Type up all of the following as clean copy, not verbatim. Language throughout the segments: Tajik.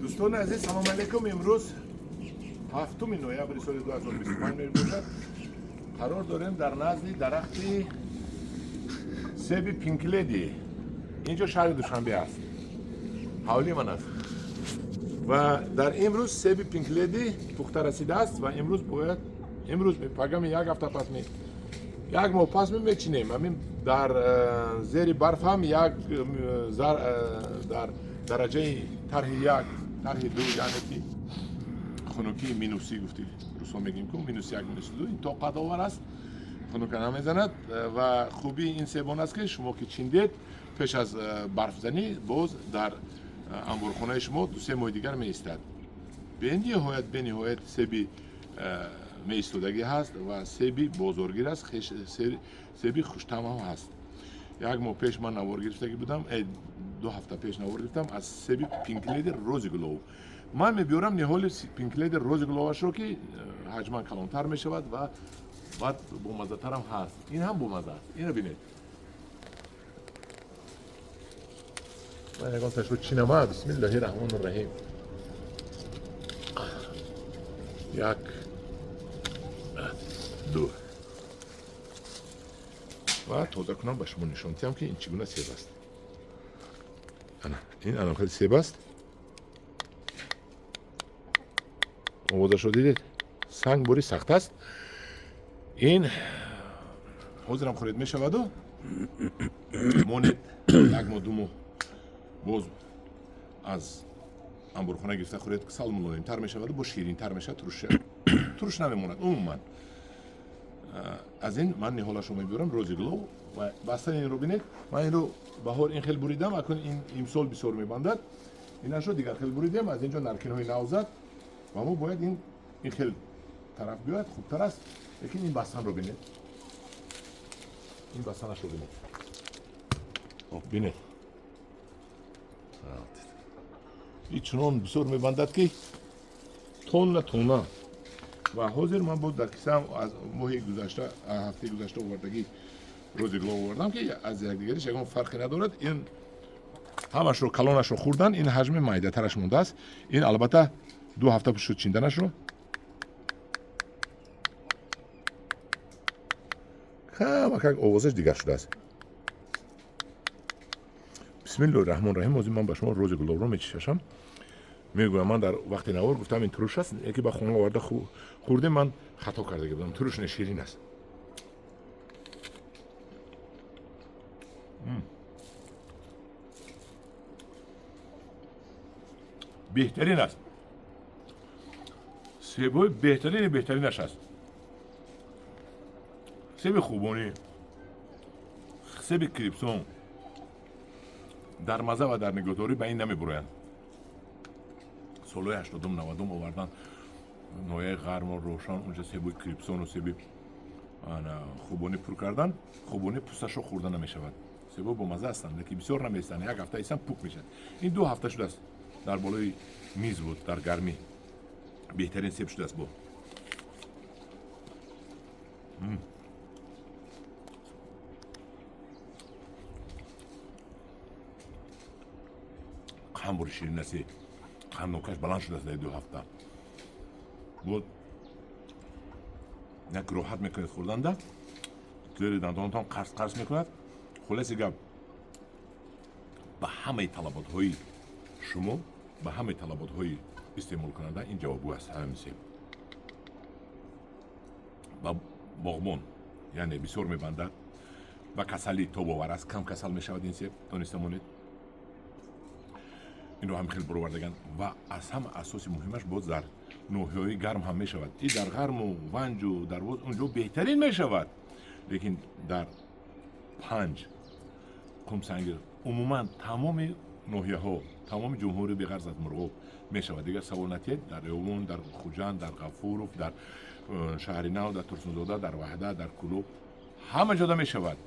Дӯстони азиз, салом алейкум. Имрӯз 7 ноябри соли 2025 мебошад. Қарор дорем дар назди дарахти себи Пинкледи. Инҷо шаҳри Душанбе аст, ҳавлии ман аст ва дар имрӯз себи Пинкледи пухта расидааст ва имрӯз бояд имрӯз пагами як ҳафта пас ми як моҳ пас ми мечинем. Ҳамин дар зери барф ҳам як дар дараҷаи тарҳи як, тарҳи ду, яъне ки хунукии минусӣ гуфти русо мегӯем ку -1, -2, ин тоқатовар аст, хунука намезанад. Ва хубии ин себ он аст, ки шумо ки чиндед, пеш аз барфзанӣ боз дар анборхонаи шумо 2-3 моҳи дигар меистад. Бениҳоят, бениҳоят себи меистодагӣ ҳаст ва себи бозоргир аст, себи хуштамам ҳаст. Як моҳ пеш ман навор гирифтагӣ будам, 2 ҳафта пеш навор гирифтам аз себи Пинкледи Рози Глоу. Ман мебиёрам ниҳоли Пинкледи Рози Глоуашро, ки ҳаҷман калонтар мешавад ва баъд бомаззатарам ҳаст. Ин ҳам бомазза аст. Инро бинед. Ман ягон ташро чинама. Бисмиллаҳи раҳмони раҳим. Як, ду ва тоза кунам, ба шумо нишон диҳам, ки ин чӣ гуна себ аст. Ана ин ана хеле себ аст. Овозашро дидед, санг бори сахт аст. Ин ҳозирам хӯред мешаваду монед як моҳ, 2 моҳ боз аз анборхона гирифта хӯред, сал мулоимтар мешаваду бо ширинтар мешавад, туруш намемонад умуман. Аз ин ман ниҳолашро мебиёрам Рози Глоу ва бастани инро бинед. Ман инро баҳор ин хел буридам, акун ин имсол бисёр мебандад. Инашро дигар хел буридем, аз инҷо наркинҳои нав зад ва мо бояд ин хел тараф биёяд, хубтар аст. Лекин ин бастанро бинед, ин бастанашро бинед, бинед, ин чунон бисёр мебандад, ки тонна тонна. Ва ҳозир ман боз дар кисаам аз моҳи гузашта, ҳафтаи гузашта овардагӣ Рози Глоу овардам, ки аз якдигариш ягон фарқе надорад. Ин ҳамашро калонашро хӯрдан, ин ҳаҷми майдатараш мондааст. Ин албатта 2 ҳафта шуд чинданашро. Камакак овозаш дигар шудааст. Бисмиллоҳи раҳмони раҳим. Ҳозир ман ба шумо Рози Глоуро мечишашам. Мегӯям, ман дар вақти навор гуфтам ин туруш аст, яке ба хона оварда хӯрдем, ман хато карда будам. Туруш не, ширин аст. Беҳтарин аст, себҳои беҳтарини беҳтаринаш аст. Себи хубонӣ, себи Крипсон дар маза ва дар нигоҳдорӣ ба ин намебуроянд. Солҳои 80-ум, 90-ум овардан ноҳияи Ғармо, Рошан, унҷа себои Крипсону себи хубонӣ пур кардан. Хубонӣ пӯсташро хӯрда намешавад. Себо бомазза ҳастанд, лекин бисёр намеистанд, як ҳафта истанд, пук мешавад. Ин 2 ҳафта шудааст дар болои миз буд, дар гармӣ беҳтарин себ шудааст. Бо қанд бори ширин аст, қанднокаш баланд шудааст дар 2 ҳафта. Бо як роҳат мекунед хӯрданда, зери дандонатон қарс қарс мекунад. Хулоси гап, ба ҳамаи талаботҳои шумо, ба ҳамаи талаботҳои истеъмолкунанда ин ҷавобгӯ аст. Ҳамин себ ба боғбон, яъне бисёр мебандад, ба касалӣ тобовар аст, кам касал мешавад ин себ, дониста монед. Инро ҳам хел баровардаган. Ва аз ҳама асоси муҳимаш, боз дар ноҳияҳои гарм ҳам мешавад. И дар Ғарму Ванҷу Дарвоз унҷо беҳтарин мешавад, лекин дар Панҷ, Қумсангир, умуман тамоми ноҳияҳо, тамоми ҷумҳурӣ беғарз аз Мурғоб мешавад. Дигар савол натиҳед. Дар Ревун, дар Хуҷанд, дар Ғафуров, дар шаҳри Нав, дар Турсунзода, дар Ваҳдат, дар Кулоб ҳама ҷода мешавад,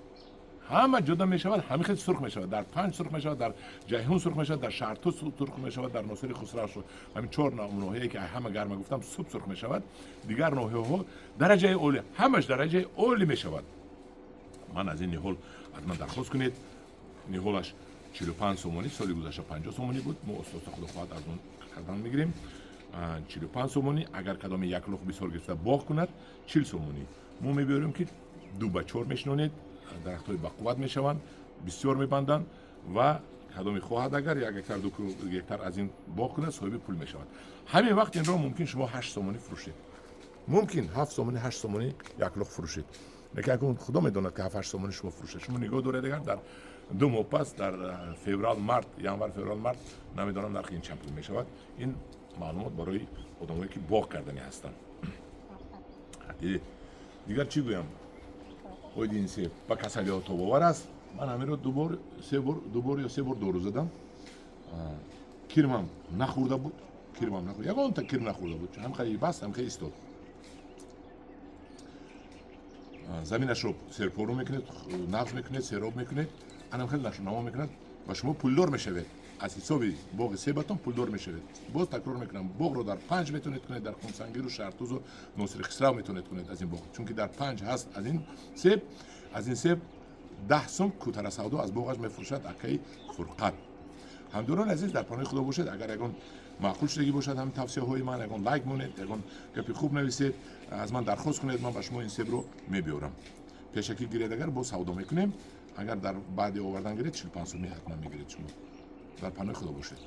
ҳама ҷода мешавад. Ҳамин хел сурх мешавад, дар Панҷ сурх мешавад, дар Ҷайҳун сурх мешавад, дар Шаҳрту сурх мешавад, дар Носири Хусрав. Ҳамин 4 ноҳияе ки ҳама гарма гуфтам, суб сурх мешавад. Дигар ноҳияҳо дараҷаи олӣ, ҳамаш дараҷаи олӣ мешавад. Ман аз ин ниҳол ҳатман дархост кунед. Ниҳолаш 45 сомонӣ, соли гузашта 50 сомонӣ буд. Мо оста-оста, худо хоҳад, арзон кардан мегирем 45 сомонӣ. Агар кадоме як лух бисёр гирифта боғ кунад, 40 сомонӣ. Мо мебиёрем, ки ду ба чор мешинонед, дарахтҳои бақувват мешаванд, бисёр мебанданд ва кадоме хоҳад, агар 1 гектар, 2 гектар аз ин боғ кунад, соҳиби пул мешавад. Ҳамин вақт инро мумкин шумо 8 сомонӣ фурӯшед, мумкин 7 сомонӣ, 8 сомонӣ як лух фурӯшед. Лекин акун Худо медонад, ки 7-8 сомонӣ шумо фурӯшед. Шумо нигоҳ доред, агар дар 2 моҳ пас, дар феврал, март, январ, феврал, март, намедонам, нархи ин чанд пул мешавад. Ин маълумот барои одамое, ки боғ карданӣ ҳастанд. Дидед, дигар чӣ гӯям оиди ин себ? Ба касалиҳо тобовар аст. Ман ҳаминро дубор, се бор, дубор ё се бор дору задам. Кирмам нахӯрда буд, кирмам нахӯрд, ягонта кирм нахӯрда буд. Ҳамхай баст, ҳамхай истод. Заминашро серпору мекунед, нағз мекунед, сероб мекунед, анам хеле нашонамо мекунад ва шумо пулдор мешавед. Аз ҳисоби боғи себатон пулдор мешавед. Боз такрор мекунам, боғро дар Панҷ метавонед кунед, дар Хунсангиру Шаҳртузу Носири Хисрав метавонед кунед аз ин боғ, чунки дар Панҷ ҳаст аз ин себ. Аз ин себ 10 сум кӯтара савдо аз боғаш мефурӯшад акаи Фурқат. Ҳамдорони азиз, дар паноҳи Худо бошед. Агар ягон маъқул шудагӣ бошад ҳамин тавсияҳои ман, ягон лайк монед, ягон гапи хуб нависед, аз ман дархост кунед, ман ба шумо ин себро мебиёрам. Пешакӣ гиред, агар боз савдо мекунем. Агар дар баъди овардан гиред, 45 сумӣ ҳатман мегиред шумо. Дар паноҳи Худо бошед.